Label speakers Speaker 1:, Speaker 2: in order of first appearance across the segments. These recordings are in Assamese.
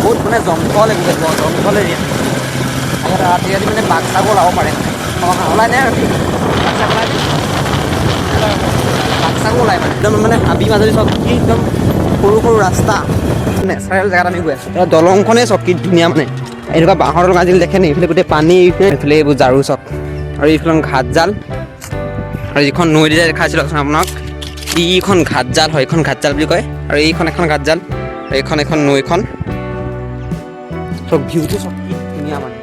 Speaker 1: বহুত মানে জংঘল, এইবোৰ জংঘল এৰিয়া। ইয়াত ৰাতি ৰাতি মানে বাঘ চাঘো ওলাব পাৰে। ওলাই নে বাঘ চাঘ? ওলাই, বাঘ চাঘো ওলাই। মানে একদম মানে হাবি মাজেদি চব কি একদম সৰু সৰু ৰাস্তা, নেচাৰেল জেগাত আমি গৈ আছোঁ। এতিয়া দলংখনেই চব কি ধুনীয়া, মানে এনেকুৱা বাঁহৰ দলং আজিকালি দেখে নি? এইফালে গোটেই পানী, এইফালে এইবোৰ ঝাৰু চব আৰু এইফালে ঘাট জাল। আৰু যিখন নৈ দি দেখাইছিলোঁ আপোনাক, এইখন ঘাট জাল হয়, এইখন ঘাট জাল বুলি কয়। আৰু এইখন এখন ঘাট জাল আৰু এইখন এখন নৈখন। চব ভিউটো চব কি ধুনীয়া মানে।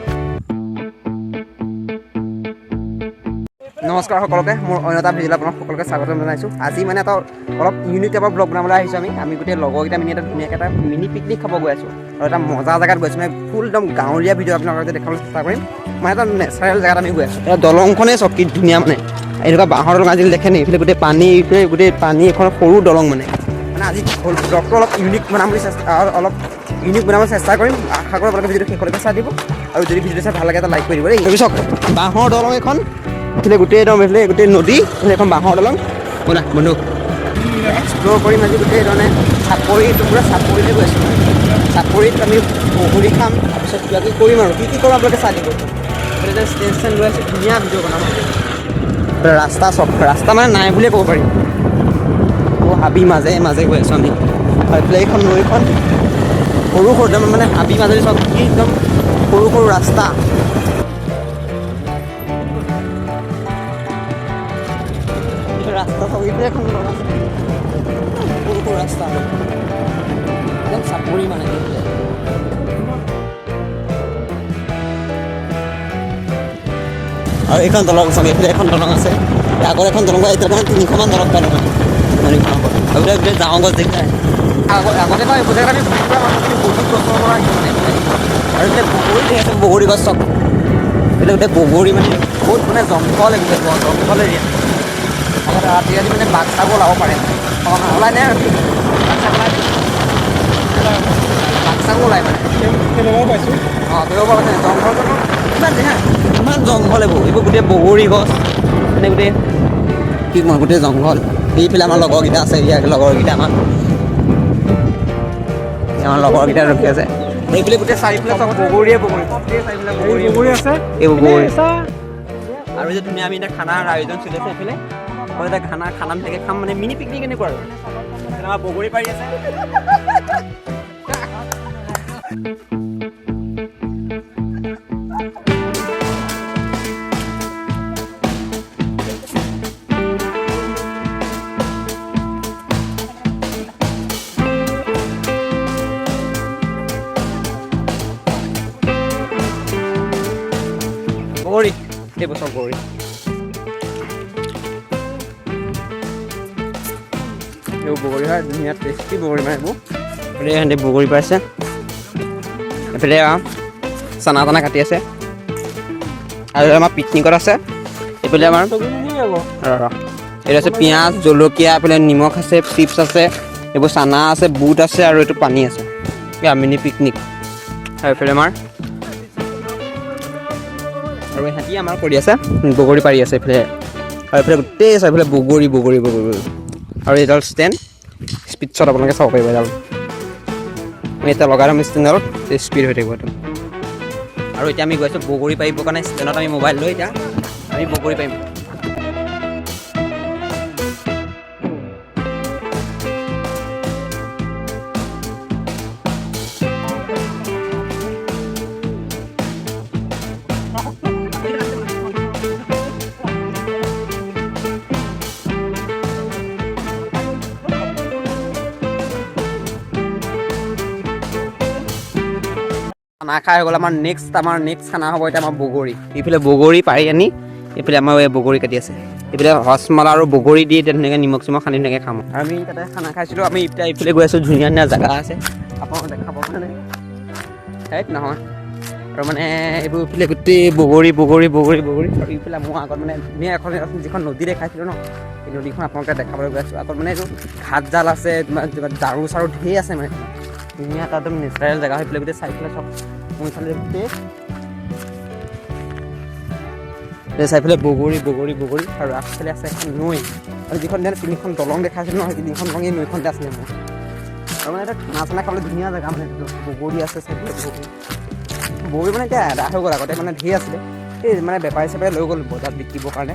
Speaker 1: নমস্কাৰ সকলোকে, মোৰ অন্য এটা ভিডিঅ'লৈ আপোনাক সকলোকে স্বাগতম জনাইছোঁ। আজি মানে এটা অলপ ইউনিক টাইপৰ ব্লগ বনাবলৈ আহিছোঁ। আমি আমি গোটেই লগৰকেইটা মিনি এটা ধুনীয়াকৈ এটা মিনি পিকনিক খাব গৈ আছোঁ আৰু এটা মজা জেগাত গৈ আছোঁ। মানে ফুল একদম গাঁৱলীয়া ভিডিঅ' আপোনালোকে দেখাবলৈ চেষ্টা কৰিম। মানে এটা নেচাৰেল জেগাত আমি গৈ আছোঁ। এটা দলংখনেই চব কি ধুনীয়া, মানে এনেকুৱা বাঁহৰ দলং আজিকালি দেখে নি? এইফালে গোটেই পানী, এইফালে গোটেই পানী, এখন সৰু দলং। মানে মানে আজি ব্লগটো অলপ ইউনিক বনাম বুলি চেষ্টা, অলপ ইউনিক বনাবলৈ চেষ্টা কৰিম। আশা কৰোঁ আপোনালোকে ভিডিঅ'টো শেষলৈকে চাই দিব আৰু যদি ভিডিঅ'টো চাই ভাল লাগে, এটা লাইক কৰি দিব দেই। তাৰপিছত বাঁহৰ দলং এখন, এইফালে গোটেই একদম, এইফালে গোটেই নদী, এইফালে এখন বাঁহৰ দলং। ব'লা বন্ধু, এক্সপ্ল'ৰ কৰিম আজি গোটেই ধৰণে। চাপৰিটো পূৰা চাপৰিলৈ গৈ আছোঁ। চাপৰিত আমি বগৰী খাম, তাৰপিছত কিবা কিবি কৰিম আৰু কি কি কৰোঁ আপোনালোকে চাই দিব। এইফালে ষ্টেণ্ড ষ্টেণ্ড লৈ আছোঁ, ধুনীয়া ভিডিঅ' বনাম। ৰাস্তা চব ৰাস্তা মানে নাই বুলিয়ে ক'ব পাৰি। হাবি মাজে মাজে গৈ আছোঁ আমি। আৰু এইফালে এইখন নৈখন, সৰু সৰু একদম মানে হাবি মাজেদি চব কি একদম সৰু সৰু ৰাস্তা। ৰাস্তা চব, এইফালে এখন দলং আছে, সৰু সৰু ৰাস্তা আৰু একদম চাপৰি মানে এইফালে। আৰু এইখন দলং চাগে, এইফালে এখন দলং আছে, আগৰ এখন দলং। এতিয়ালৈকে মানে তিনিখনমান দলং পালোঁ মানে নদীখনৰ ওপৰত। আৰু গোটেই ডাঙৰ গছ দেখিছে। আগতে বাৰু এইবোৰ জেগাত আমি ঘূৰি ফুৰা মানুহখিনি বহুত গছৰ পৰা আহিছোঁ মানে। আৰু এইফালে বগৰী ধেৰ আছে, বগৰী গছ চব। এইফালে গোটেই বগৰী, মানে বহুত মানে জংঘল, এইবোৰ জংঘল এৰিয়া। আগতে ৰাতি ৰাতি মানে বাঘ চাঘো ওলাব পাৰে। ওলাই নে বাঘ চাঘ? ওলাই, বাঘ চাঘো ওলাই মানে।
Speaker 2: কেনেকুৱা পাইছোঁ।
Speaker 1: অঁ, ধৰিব পৰা নাই। জংঘল কিমান দেখা, ইমান জংঘল এইবোৰ। এইবোৰ গোটেই বগৰী গছ, মানে গোটেই কি কওঁ, গোটেই জংঘল। এইফালে আমাৰ লগৰকেইটা আছে, ইয়াৰ লগৰকেইটা, আমাৰ আমাৰ লগৰকেইটা ৰখি আছে। এইফালে গোটেই চাৰিওফালে চব বগৰীয়ে বগৰী, গোটেই চাৰিওফালে বগৰী।
Speaker 2: বগৰী আছে।
Speaker 1: এইবোৰ বগৰী। আৰু যে ধুনীয়া আমি এতিয়া খানাৰ আয়োজন চলি আছে এইফালে। মই এতিয়া খানা খানা ধুনীয়াকৈ খাম, মানে মিনি পিকনিক এনেকুৱা। আৰু আমাৰ বগৰী পাৰি আছে। বগৰী, এইবোৰ চব বগৰী। এইবোৰ বগৰী হয়, ধুনীয়া টেষ্টি বগৰী। মানে এইবোৰ এইফালে সিহঁতে বগৰী পাইছে। এইফালে চানা তানা কাটি আছে আৰু আমাৰ পিকনিকত আছে। এইফালে আমাৰ ৰ এইটো আছে পিঁয়াজ, জলকীয়া, এইফালে নিমখ আছে, চিপছ আছে, এইবোৰ চানা আছে, বুট আছে আৰু এইটো পানী আছে। এয়া মিনি পিকনিক। আৰু এইফালে আমাৰ আৰু ইহঁতি আমাৰ কৰি আছে, বগৰী পাৰি আছে এইফালে। আৰু এইফালে গোটেই চাৰিওফালে বগৰী বগৰী বগৰী। আৰু এইডাল ষ্টেণ্ড, স্পীড শ্বট আপোনালোকে চাব পাৰিব। এডাল আমি এতিয়া লগাই থ'ম ষ্টেণ্ডত, স্পীড হৈ থাকিব একদম। আৰু এতিয়া আমি গৈ আছোঁ বগৰী পাৰিবৰ কাৰণে। ষ্টেণ্ডত আমি মোবাইল লৈ এতিয়া আমি বগৰী পাৰিম। খানা খাই হৈ গ'ল। আমাৰ নেক্সট খানা হ'ব এতিয়া আমাৰ বগৰী। এইফালে বগৰী পাৰি আনি এইফালে আমাৰ এই বগৰী কাটি আছে। এইফালে হজমালা আৰু বগৰী দি এতিয়া ধুনীয়াকৈ নিমখ চিমখ সানি ধুনীয়াকৈ খাম। আৰু আমি তাতে খানা খাইছিলোঁ। আমি এতিয়া এইফালে গৈ আছোঁ, ধুনীয়া ধুনীয়া জেগা আছে, আপোনালোক দেখাব কাৰণে সেইত নহয়। আৰু মানে এইবোৰ এইফালে গোটেই বগৰী বগৰী বগৰী বগৰী। আৰু এইফালে মোৰ আগত মানে ধুনীয়া এখন যিখন নদী দেখাইছিলোঁ ন, সেই নদীখন আপোনালোকে দেখাবলৈ গৈ আছোঁ। আগত মানে এইটো ঘাট জাল আছে, কিবা ঝাৰু চাৰু ধেৰ আছে। মানে ধুনীয়া এটা একদম নেচাৰেল জেগা। সেইফালে গোটেই চাৰিওফালে চব, মোৰ ইফালে গোটেই চাৰিফালে বগৰী বগৰী বগৰী। আৰু আগফালে আছে এখন নৈ। আৰু যিখন যেন তিনিখন দলং দেখাইছিলোঁ ন, সেই তিনিখন দলং এই নৈখনতে আছিলে মোৰ। আৰু মানে এটা খানা চানা খাবলৈ ধুনীয়া জেগা। মানে এইটো বগৰী আছে চাইডে, বগৰী বগৰী মানে এতিয়া এদাই হৈ গ'ল। আগতে মানে ধেৰ আছিলে, এই মানে বেপাৰী চেপাৰী লৈ গ'ল বজাৰত বিকিবৰ কাৰণে।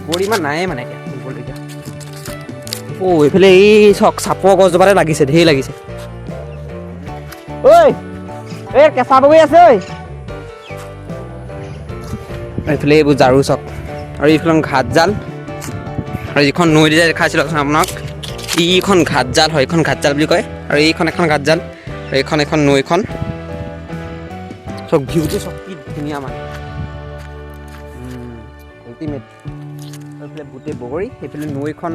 Speaker 1: বগৰী ইমান নায়ে মানে এতিয়া বগৰীয়া। অ' এইফালে এই চাওক, চাপৰ গছজোপাতে লাগিছে, ধেৰ লাগিছে। ঐ, এই কেঁচা বগৰী আছে ঐ। এইফালে এইবোৰ ঝাৰু চাওক আৰু এইফালে ঘাট জাল আৰু যিখন নৈ যে দেখাইছিলোঁ আপোনাক, এইখন ঘাট জাল হয়, এইখন ঘাট জাল বুলি কয়। আৰু এইখন এখন ঘাট জাল আৰু এইখন এখন নৈখন। চাওক ভিউটো চাওক, কি ধুনীয়া মানে আল্টিমেট। এইফালে গোটেই বগৰী, সেইফালে নৈখন,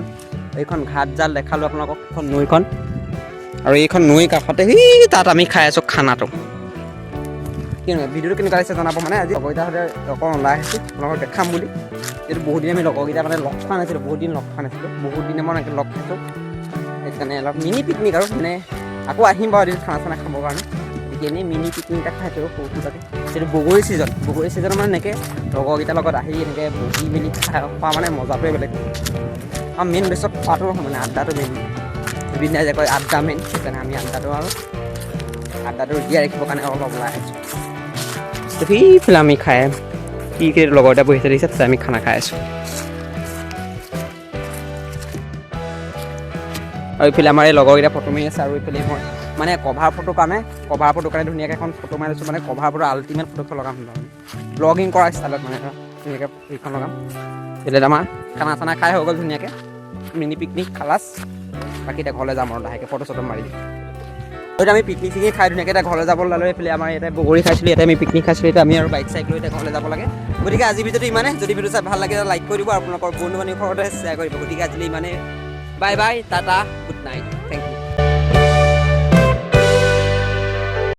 Speaker 1: এইখন ঘাট জাল দেখালোঁ আপোনালোকক, এইখন নৈখন। আৰু এইখন নৈৰ কাষতে সেই তাত আমি খাই আছোঁ খানাটো। কেনেকুৱা ভিডিঅ'টো, কেনেকুৱা লাগিছে জনাব। মানে আজি লগৰকেইটাৰ সৈতে অকণ ওলাই আহিছোঁ আপোনালোকক দেখাম বুলি। যিহেতু বহুত দিন আমি লগৰকেইটা মানে লগ খোৱা নাছিলোঁ, বহুত দিন লগ খোৱা নাছিলোঁ, বহুত দিনৰ মই এনেকৈ লগ খাইছোঁ, সেইকাৰণে অলপ মিনি পিকনিক। আৰু মানে আকৌ আহিম বাৰু এদিন খানা চানা খাবৰ কাৰণে। গতিকে এনেই মিনি পিকনিক এটা খাইছোঁ সৰু সুৰাকৈ। যিহেতু বগৰী ছিজন, বগৰী ছিজনত মানে এনেকৈ লগৰকেইটাৰ লগত আহি এনেকৈ বহি মেলি খাই খোৱা মানে মজাটোৱে বেলেগ। আৰু মেইন বেছত খোৱাটো নহয়, মানে আড্ডাটো মেইন। জুবিন দাই যে কয় আড্ডা মেইন, সেইকাৰণে আমি আড্ডাটো আৰু আড্ডাটো জীয়াই ৰাখিবৰ কাৰণে অলপ ওলাই আহিছোঁ। সেইফালে আমি খাই কি কি লগৰ এটা বহিছে দেখিছে, তাতে আমি খানা খাই আছোঁ। আৰু এইফালে আমাৰ এই লগৰকেইটা ফটো মাৰি আছে। আৰু এইফালে মই মানে কভাৰ ফটো কাৰণে ধুনীয়াকৈ এখন ফটো মাৰি লৈছোঁ। মানে কভাৰ ফটো, আল্টিমেট ফটোখন লগাম, ব্লগিং কৰা ষ্টাইলত, মানে ধুনীয়াকৈ সেইখন লগাম। এইফালে আমাৰ খানা চানা খাই হৈ গ'ল ধুনীয়াকৈ, মিনি পিকনিক খালাচ। বাকী এতিয়া ঘৰলৈ যাম আৰু লাহেকৈ ফটো চটো মাৰি। এতিয়া আমি পিকনিক চিকনিক খাই ধুনীয়াকৈ এতিয়া ঘৰলৈ যাব ওলালোঁ। এইফালে আমাৰ ইয়াতে বগৰী খাইছিলোঁ, ইয়াতে আমি পিকনিক খাইছিলোঁ। এতিয়া আমি আৰু বাইক চাইক লৈ এতিয়া ঘৰলৈ যাব লাগে। গতিকে আজি ভিডিঅ'টো ইমানে। যদি ভিডিঅ' চাই ভাল লাগে, লাইক কৰি দিব আৰু আপোনালোকৰ বন্ধু বান্ধৱীৰ ঘৰতে শ্বেয়াৰ কৰিব। গতিকে আজিলৈ ইমানে। Bye bye, tata, good night.